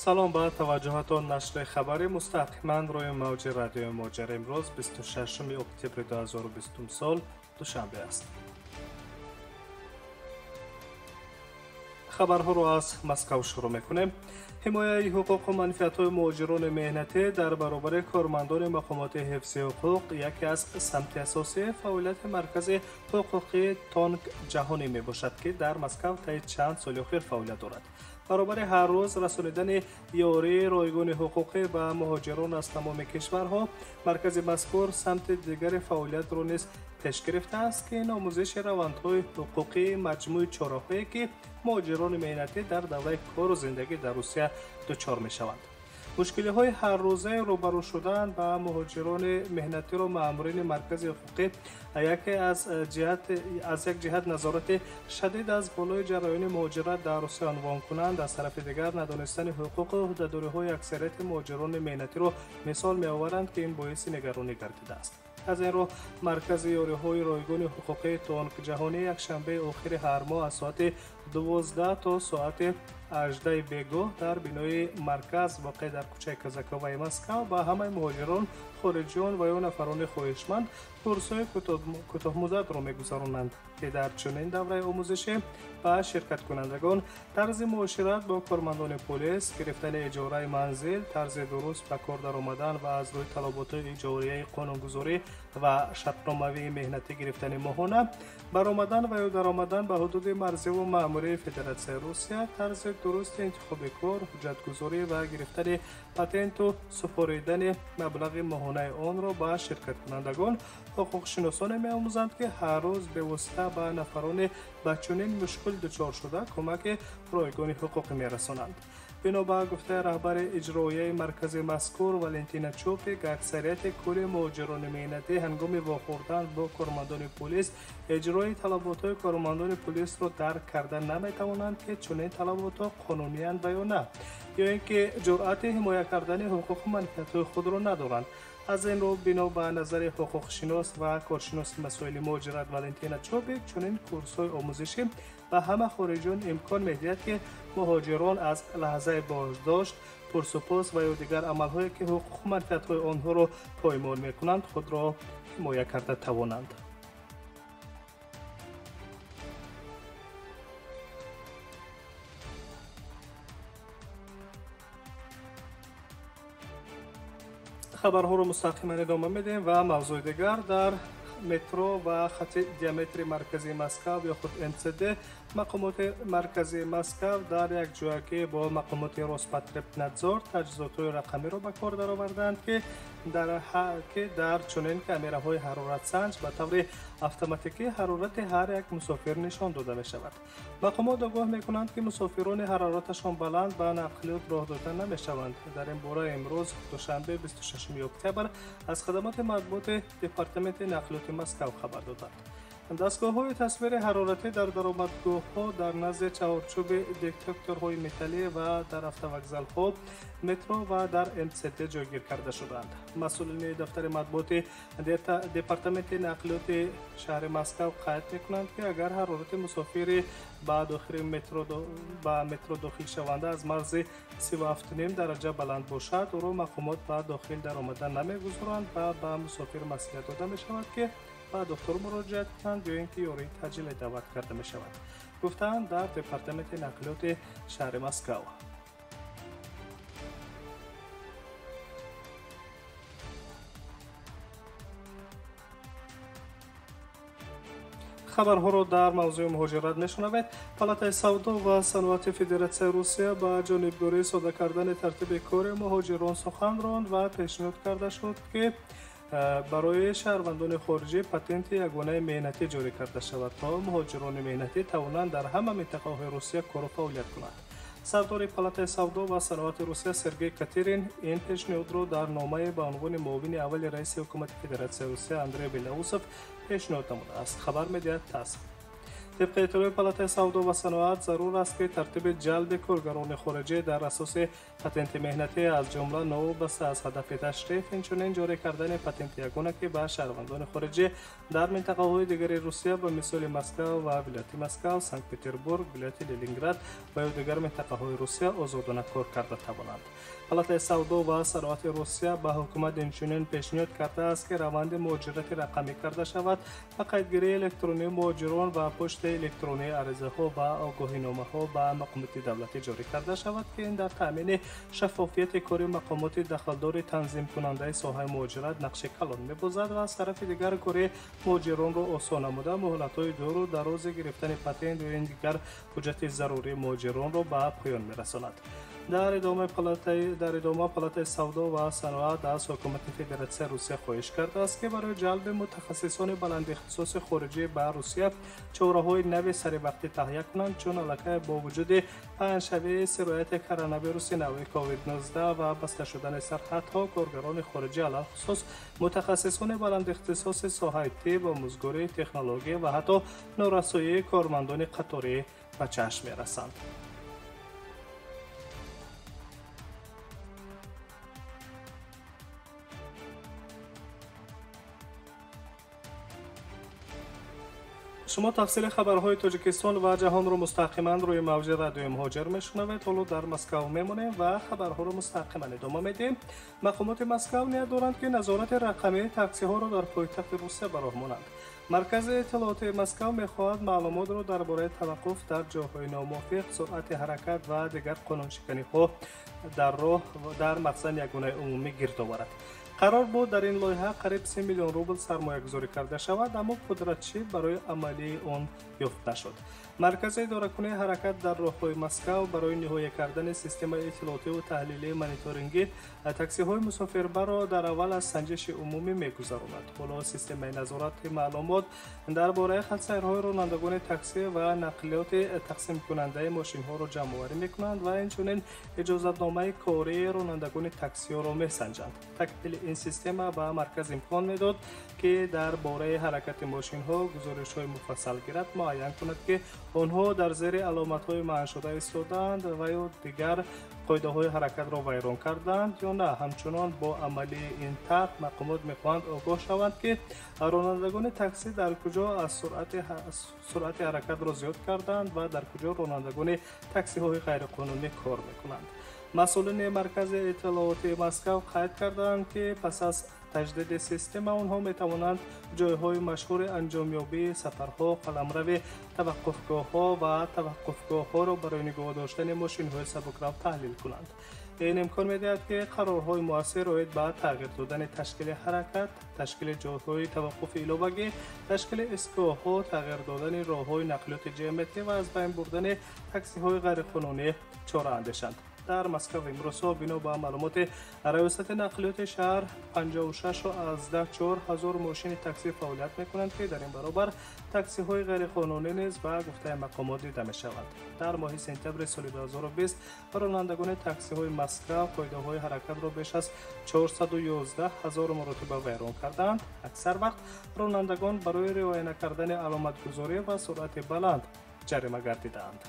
Салом ба таваҷҷӯҳатон. Нашри хабари мустақиман рӯи мавҷи радиои Моҷар имрӯз 26 октябри 2020 сол душанбе аст. Хабарҳоро аз Москав шурӯъ мекунем. Ҳимояи ҳуқуқу манфиатҳои муҳоҷирони меҳнатӣ дар баробари кормандони мақомоти ҳифзи ҳуқуқ яке аз самти асосии фаъолияти маркази ҳуқуқии Тонг ҷаҳонӣ мебошад, ки дар Москав таи чанд соли охир фаъолият дорад. Баробари ҳар рӯз расонидани ёрии ройгони ҳуқуқӣ ба муҳоҷирон аз тамоми кишварҳо, маркази мазкур самти дигари фаъолиятро низ пеш гирифтааст, ки ин омӯзиши равандҳои ҳуқуқии маҷмӯи чораҳое, ки муҳоҷирони меҳнатӣ дар давраи кору зиндагӣ дар Русия дучор мешаванд. Мушкилиҳои ҳаррӯзаи рӯбарӯ шудан ба муҳоҷирони меҳнатиро маъмурини маркази ҳуқуқӣ яке аз як ҷиҳат назорати шадид аз болои ҷараёни муҳоҷират дар Русия унвон кунанд, аз тарафи дигар надонистани ҳуқуқу ӯҳдадориҳои аксарияти муҳоҷирони меҳнатиро мисол меоваранд, ки ин боиси нигаронӣ гардидааст. Аз ин рӯ маркази ёриҳои ройгони ҳуқуқии Тонг ҷаҳонӣ якшанбеи охири ҳар моҳ аз соати 12 то соати 18 бегоҳ дар бинои марказ воқеъ дар кӯчаи Казаковаи Москав ба ҳамаи муҳоҷирон, хориҷиён ва ё нафарони хоҳишманд курсҳои кӯтоҳмуддатро мегузаронанд, ки дар чунин давраи омӯзишӣ ба ширкаткунандагон тарзи муошират бо кормандони полис, гирифтани иҷораи манзил, тарзи дуруст ба кор даромадан ва аз рӯи талаботи иҷорияи қонунгузорӣ ва шартномавии меҳнатӣ гирифтани моҳона, баромадан ва ё даромадан ба ҳудуди марзиву маъмурии Федератсияи Русия, тарзи дурусти интихоби кор, ҳуҷҷатгузорӣ ва гирифтани патенту супоридани маблағи моҳонаи онро ба ширкаткунандагон ҳуқуқшиносоне меомӯзанд, ки ҳар рӯз бевосита ба нафарони ба чунин мушкил дучор шуда кӯмаки ройгони ҳуқуқӣ мерасонанд. Бино ба гуфтаи раҳбари иҷроияи маркази мазкур Валентина Чопик, аксарияти кулли муҳоҷирони меҳнатӣ ҳангоми вохӯрдан бо кормандони полис иҷрои талаботҳои кормандони полисро дарк карда наметавонанд, ки чунин талаботҳо қонуниянд ва ё на, ё ин ки ҷуръати ҳимоя кардани ҳуқуқу манфиатҳои худро надоранд. Аз ин рӯ бино ба назари ҳуқуқшинос ва коршиноси масоили муҳоҷират Валентина Чопик, чунин курсҳои омӯзишӣ ба ҳама хориҷиён имкон медиҳад, ки муҳоҷирон аз лаҳзаи боздошт, пурсупос ва ё дигар амалҳое, ки ҳуқуқу манфиатҳои онҳоро поймол мекунанд, худро ҳимоя карда тавонанд. Хабарҳоро мустақиман идома медиҳем ва мавзӯи дигар дар метро ва хати диаметри марказии Москав ё худ МЦД. Мақомоти марказии Москав дар як ҷоякӣ бо мақомоти Роспотребнадзор таҷҳизотҳои рақамиро ба кор даровардаанд, ки дар чунин камераҳои ҳароратсанҷ ба таври автоматикӣ ҳарорати ҳар як мусофир нишон дода мешавад. Мақомот огоҳ мекунанд, ки мусофирони ҳарораташон баланд ба нақлиёт роҳ дода намешаванд. Дар ин бора имрӯз душанбе 26 октябр аз хадамоти матбуоти департаменти нақлиёти Москав хабар доданд. Дастгоҳҳои тасвири ҳароратӣ дар даромадгоҳҳо дар назди чаҳорчӯби детекторҳои металлӣ ва дар автовокзалҳо, метро ва дар МЦД ҷойгир карда шудаанд. Масъулини дафтари матбуоти департаменти нақлиёти шаҳри Москав қайд мекунанд, ки агар ҳарорати мусофири ба дохили метро дохилшаванда аз марзи 37,5 дараҷа баланд бошад, ӯро мақомот ба дохил даромада намегузоранд ва ба мусофир маслиҳат дода мешавад, ки ба доктор муроҷиат кунанд ё ин ки ёрии таъҷиле даъват карда мешавад, гуфтаанд дар департаменти нақлиёти шаҳри Москав. Хабарҳоро дар мавзӯи муҳоҷират мешунавед. Палатаи савдо ва саноати Федератсияи Русия ба ҷонибдории сода кардани тартиби кори муҳоҷирон сухан ронд ва пешниҳод карда шуд, ки барои шаҳрвандони хориҷӣ патенти ягонаи меҳнатӣ ҷорӣ карда шавад, то муҳоҷирони меҳнатӣ тавонанд дар ҳама минтақаҳои Русия кору фаъолият кунанд. Сардори Палатаи савдо ва саноати Русия Сергей Катерин ин пешниҳодро дар номае ба унвони муовини аввали раиси ҳукумати Федератсияи Русия Андрей Белоусов пешниҳод намудааст, хабар медиҳад ТАСС. Тибқи иттилои Палатаи савдо ва саноат, зарур аст, ки тартиби ҷалби коргарони хориҷӣ дар асоси патенти меҳнатӣ, аз ҷумла новобаста аз ҳадафи ташриф, инчунин ҷорӣ кардани патенти ягона, ки ба шаҳрвандони хориҷӣ дар минтақаҳои дигари Русия ба мисоли Москва ва вилояти Москва, Санкт-Петербург, вилояти Ленинград ва ё дигар минтақаҳои Русия озодона кор карда тавонанд. Палатаи савдо ва саноати Русия ба ҳукумат инчунин пешниҳод кардааст, ки раванди муҳоҷирати рақамӣ карда шавад ва қайдгирии электронии муҳоҷирон ва почтаи электронии аризаҳо ва огоҳиномаҳо ба мақомоти давлатӣ ҷорӣ карда шавад, ки ин дар таъмини шаффофияти кори мақомоти дахлдори танзимкунандаи соҳаи муҳоҷират нақши калон мебозад ва аз тарафи дигар кори муҳоҷиронро осон намуда, муҳлатҳои дуру дарози гирифтани патент ё ин дигар ҳуҷҷати зарурии муҳоҷиронро ба поён мерасонад. Дар идома Палатаи савдо ва саноат аз ҳукумати Федератсияи Русия хоҳиш кардааст, ки барои ҷалби мутахассисони баландихтисоси хориҷӣ ба Русия чораҳои нави саривақтӣ таҳия кунанд, чун аллакай бо вуҷуди паҳншавии сирояти коронавируси нави COVID-19 ва баста шудани сарҳадҳо, коргарони хориҷӣ, алалхусус мутахассисони баландихтисоси соҳаи тиб, омӯзгорӣ, технология ва ҳатто норасоии кормандони қаторӣ ба чашм мерасанд. Шумо тафсили хабарҳои Тоҷикистон ва ҷаҳонро мустақиман рӯи мавҷи радиои Муҳоҷир мешунавед. Ҳоло дар Москав мемонем ва хабарҳоро мустақиман идома медиҳем. Мақомоти Москав ният доранд, ки назорати рақамии таксиҳоро дар пойтахти Русия ба роҳ монанд. Маркази иттилоотии Москав мехоҳад маълумотро дар бораи таваққуф дар ҷойҳои номувофиқ, суръати ҳаракат ва дигар қонуншиканиҳо дар роҳ дар махзани ягонаи умумӣ гирд оварад. Қарор буд дар ин лоиҳа қариб 3 миллион рубл сармоягузорӣ карда шавад, аммо пудратчӣ барои амалии он ёфт нашуд. Маркази идоракунии ҳаракат дар роҳҳои Москав барои ниҳоя кардани системаи иттилоотиву таҳлилии мониторингӣ таксиҳои мусофирбарро дар аввал аз санҷиши умумӣ мегузаронад. Ҳоло системаи назорати маълумот дар бораи хатсайрҳои ронандагони таксӣ ва нақлиёти тақсимкунандаи мошинҳоро ҷамъоварӣ мекунанд ва инчунин иҷозатномаи кории ронандагони таксиҳоро месанҷанд. Такмили ин система ба марказ имкон медод, ки дар бораи ҳаракати мошинҳо гузоришҳои муфассал гирад, муайян кунад, ки онҳо дар зери аломатҳои манъшуда истодаанд ва ё дигар қоидаҳои ҳаракатро вайрон карданд ё на. Ҳамчунон бо амалии ин тарҳ мақомот мехоҳанд огоҳ шаванд, ки ронандагони таксӣ дар куҷо аз суръати ҳаракатро зиёд карданд ва дар куҷо ронандагони таксиҳои ғайриқонунӣ кор мекунанд. Масъулини Маркази иттилоотии Москав қайд карданд, ки пас аз таҷдиди система онҳо метавонанд ҷойҳои машҳури анҷомёбии сафарҳо, қаламрави таваққуфгоҳҳо ва таваққуфгоҳҳоро барои нигоҳ доштани мошинҳои сабукрав таҳлил кунанд. Ин имкон медиҳад, ки қарорҳои муассир оид ба тағйир додани ташкили ҳаракат, ташкили ҷойҳои таваққуфи иловагӣ, ташкили истгоҳҳо, тағйир додани роҳҳои нақлиёти ҷамъиятӣ ва аз байн бурдани таксиҳои ғайриқонунӣ чора андешанд. Дар Москав имрӯзҳо бино ба маълумоти раёсати нақлиёти шаҳр 56,4 ҳазор мошини таксӣ фаъолият мекунанд, ки дар ин баробар таксиҳои ғайриқонунӣ низ ба гуфтаи мақомот дида мешаванд. Дар моҳи сентябри соли 2020 ронандагони таксиҳои Москав қоидаҳои ҳаракатро беш аз 411 ҳазор маротиба вайрон карданд. Аксар вақт ронандагон барои риоя накардани аломатгузорӣ ва суръати баланд ҷарима гардидаанд.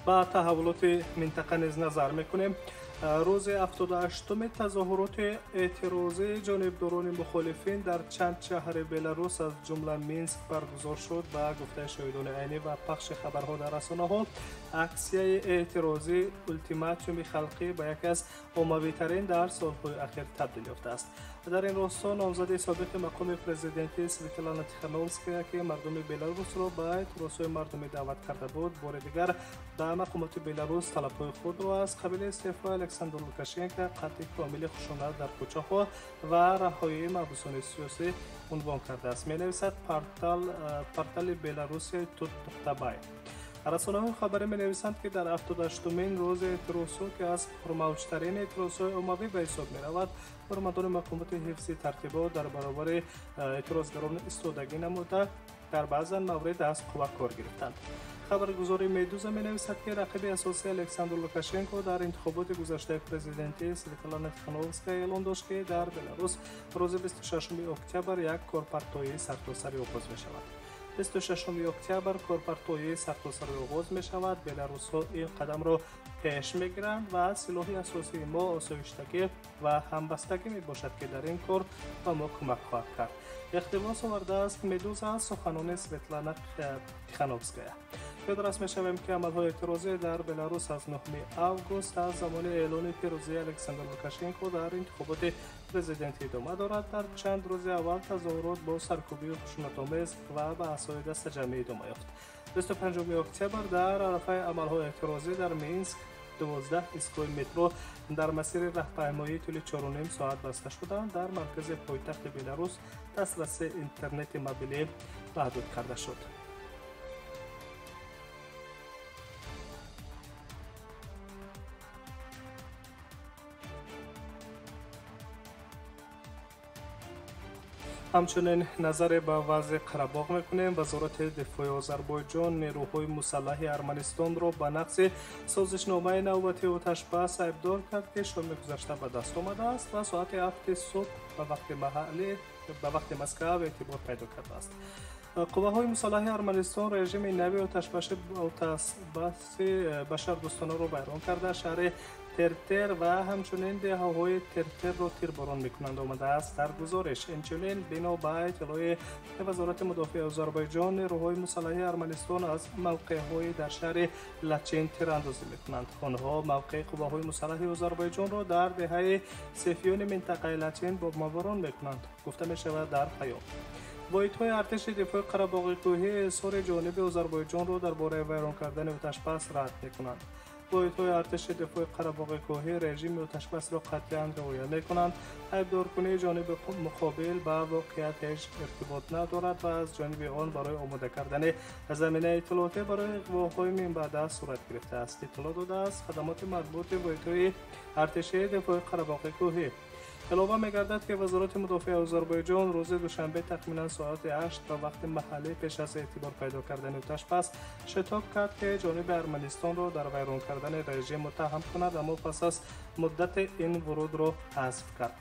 Ба таҳаввулоти минтақа низ назар мекунем. Рӯзи 78-уми тазоҳуроти эътирозии ҷонибдорони мухолифин дар чанд шаҳри Беларус, аз ҷумла Минск, баргузор шуд. Ба гуфтаи шоҳидони айнӣ ва пахши хабарҳо дар расонаҳо, аксияи эътирозӣ ултиматуми халқӣ ба яке аз оммавитарин дар солҳои ахир табдил ёфтааст. Дар ин росто номзади собиқи мақоми президентӣ Светлана Тихановская, ки мардуми Беларусро ба эътирозҳои мардумӣ даъват карда буд, бори дигар ба мақомоти Беларус талабҳои худро аз қабили истеъфои Александр Лукашенко, қатъи комили хушунат дар кӯчаҳо ва раҳоии маҳбусони сиёсӣ унвон кардааст, менависад портали Беларусия тут.бай. Расонаҳои хабарӣ менависанд, ки дар 78-умин рӯзи эътирозҳо, ки аз пурмавҷтарин эътирозҳои оммавӣ ба ҳисоб меравад, ҳурматдори мақомоти ҳифзи тартибот дар баробари эътирозгарон истодагӣ намуда, дар баъзан маврид аз қувва кор гирифтанд. Хабаргузории Медуза менависад, ки рақиби асосии Александр Лукашенко дар интихоботи гузаштаи президентӣ Светлана Тихановская эълон дошт, ки дар Беларус рӯзи 26 октябр як корпартоии сартосарӣ оғоз мешавад. 26 октябр корпартоии сартосарӣ оғоз мешавад. Беларусҳо ин қадамро пеш мегиранд ва силоҳи асосии мо осоиштагӣ ва ҳамбастагӣ мебошад, ки дар ин кор ба мо кӯмак хоҳад кард. Иқтибос овардааст Медуза аз суханони Светлана Тихановская. Ёдрас мешавем, ки амалҳои эътирозӣ дар Беларус аз 9 август аз замони эълони пирӯзии Александр Лукашенко дар интихоботи президентӣ идома дорад. Дар чанд рӯзи аввал тазоҳурот бо саркӯбию хушунатомез ва ба асои дастаҷамъӣ идома ёфт. 25 октябр дар арафаи амалҳои эътирозӣ дар Минск 12 истгоҳи метро дар масири раҳпаймоии тӯли 4,5 соат баста шуданд. Дар маркази пойтахти Беларус дастраси интернети мобилӣ маҳдуд карда шуд. Ҳамчунин назаре ба вазъи Қарабоғ мекунем. Вазорати дифои Озарбойҷон нерӯҳои мусаллаҳи Арманистонро ба нақзи созишномаи навбатии оташбас айбдор кард, ки шоми гузашта ба даст омадааст ва соати 7 субҳ ба вақти маҳаллӣ ба вақти Москав эътибор пайдо кардааст. Қувваҳои мусаллаҳи Арманистон режими нави оташбаси башардӯстонаро вайрон карда, шаҳри Тертер ва ҳамчунин деҳаҳои Тертерро тирборон мекунанд, омадааст дар гузориш. Инчунин бино ба иттилои Вазорати мудофиаи Озарбойҷон, нерӯҳои мусаллаҳи Арманистон аз мавқеъҳои дар шаҳри Лачин тирандозӣ мекунанд. Онҳо мавқеи қувваҳои мусаллаҳи Озарбойҷонро дар деҳаи Сефиёни минтақаи Лачин бомбаборон мекунанд, гуфта мешавад дар паём. Воҳидҳои артиши дифои Қарабоғи кӯҳӣ изҳори ҷониби Озарбойҷонро дар бораи вайрон кардани оташбас рад мекунанд. Воҳидҳои артиши дифои Қарабоғи кӯҳӣ режими оташбасро қатъиян риоя мекунанд. Айбдоркунии ҷониби муқобил ба воқеият ҳеҷ иртибот надорад ва аз ҷониби он барои омода кардани заминаи иттилоотӣ барои иғвоҳои минбаъда сурат гирифтааст, иттилоъ додааст хадамоти матбуоти воҳидҳои артиши дифои Қарабоғи кӯҳӣ. Илова мегардад, ки Вазорати мудофиаи Озарбойҷон рӯзи душанбе тахминан соати 8 ба вақти маҳаллӣ пеш аз эътибор пайдо кардани оташбас шитоб кард, ки ҷониби Арманистонро дар вайрон кардани режим муттаҳам кунад, аммо пас аз муддати ин вурудро ҳазф кард.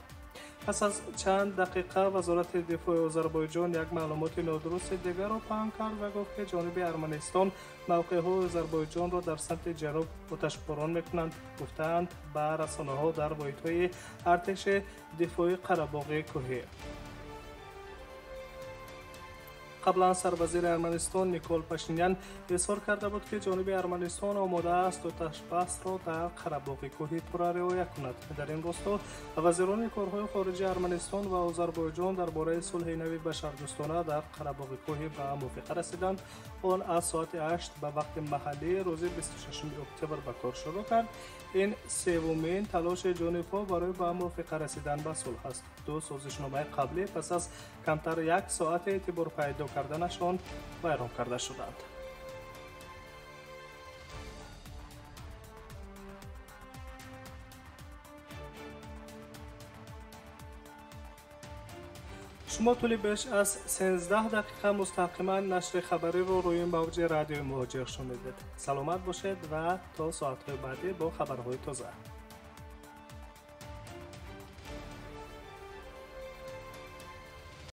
Пас аз чанд дақиқа Вазорати дифои Озарбойҷон як маълумоти нодурусти дигарро паҳн кард ва гуфт, ки ҷониби Арманистон мавқеъҳои Озарбойҷонро дар самти ҷануб оташборон мекунанд, гуфтаанд ба расонаҳо дар воҳидҳои артиши дифои Қарабоғи кӯҳӣ. Қаблан сарвазири Арманистон Никол Пашинян изҳор карда буд, ки ҷониби Арманистон омода аст оташбасро дар Қарабоғи кӯҳӣ пурра риоя кунад. Дар ин росто вазирони корҳои хориҷии Арманистон ва Озарбойҷон дар бораи сулҳи нави башардӯстона дар Қарабоғи кӯҳӣ ба мувофиқа расиданд. Он аз соати 8 ба вақти маҳаллӣ рӯзи 26 октябр ба кор шурӯъ кард. Ин севумин талоши ҷонибҳо барои ба мувофиқа расидан ба сулҳ аст. Ду созишномаи қаблӣ пас аз камтар як соати эътибор пайдо карданашон вайрон карда шуданд. Шумо тӯли беш аз 13 дақиқа мустақиман нашри хабариро рӯи мавҷи радиои Муҳоҷир шунидед. Саломат бошед ва то соатҳои баъдӣ бо хабарҳои тоза.